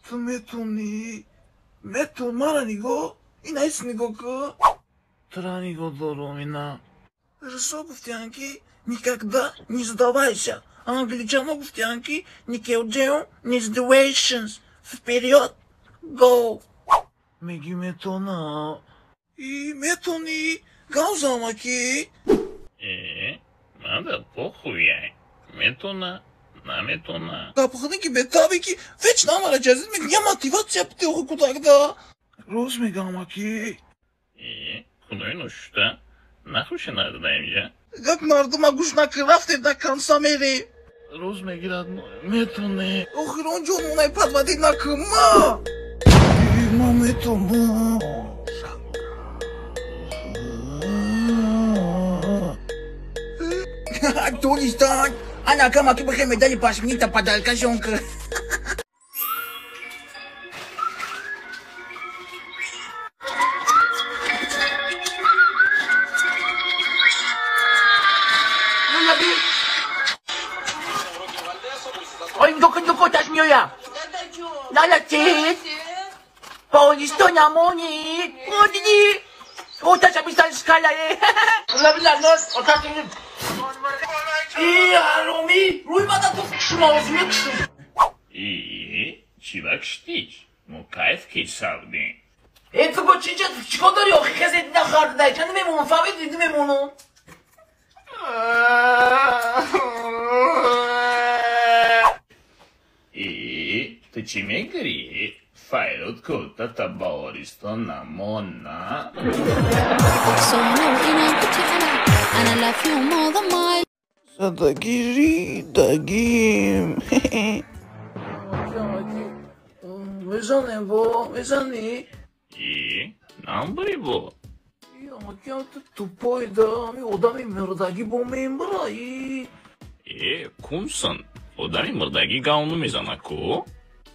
Ту метонӣ, метон, мара нигоҳ, ина ҳис нигоҳ кун. Тура нигоҳ дорам ина. Русо гуфтиянд, ки никогда не сдавайся. Англичано гуфтиянд, ки никелдеон не сдавайся. Вперед, go! Меги метонам. И метонӣ, гавзама ки. Э, мада похуяй. Метона, наметона. Гапхани ки бетаби ки вечно амара ҷазид мекунӣ, я мотивация бите охи кудакда. Рост мегам, аки. Э, худои ношута. Нахуше надада инҷа. Гап мардума гӯш накун, рафтем до конца мерем. Рост мегирад, метоне. Охирон ҷононай подводить накун, ма. Ма метонам. Донистан, ана камаки бихе медали пашминита падалкашон кар. И, чӣ ба киштиш? Мо кайф кисавдем. Э, ту бо чӣ чикор дорӣ охи касе нахардай? Чанд мемонам, фаҳмидӣ, мемонам. И, ту чӣ мегирӣ? Файрод кӯта та баҳористон намона. Задагири дагим. Мезанем бо, мезанӣ? И, намбари бо. И, амакиам ту тупой да, ами одами мурдагӣ бо мембара, и. Э, кунсан, одами мурдагӣ гав намезана ку?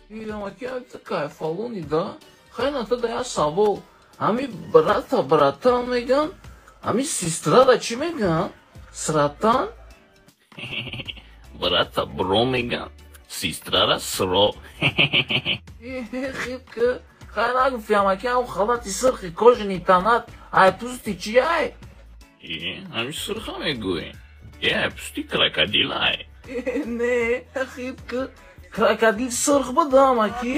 И, амакиам ту кайфалони да. Хай на ту да як савол. Ами брата братан меган, ами сестрара чӣ меган? Сратан? Брата бро меган, сестрара сро. Хиб ки, хай нагуфти амакиам халати сирхи кожини танат, ай пӯсти чи ай? Э, ами сирха мегӯӣ. Э, ай пӯсти крокодил ай. Не, хиб ки, крокодил сирх буда амаки.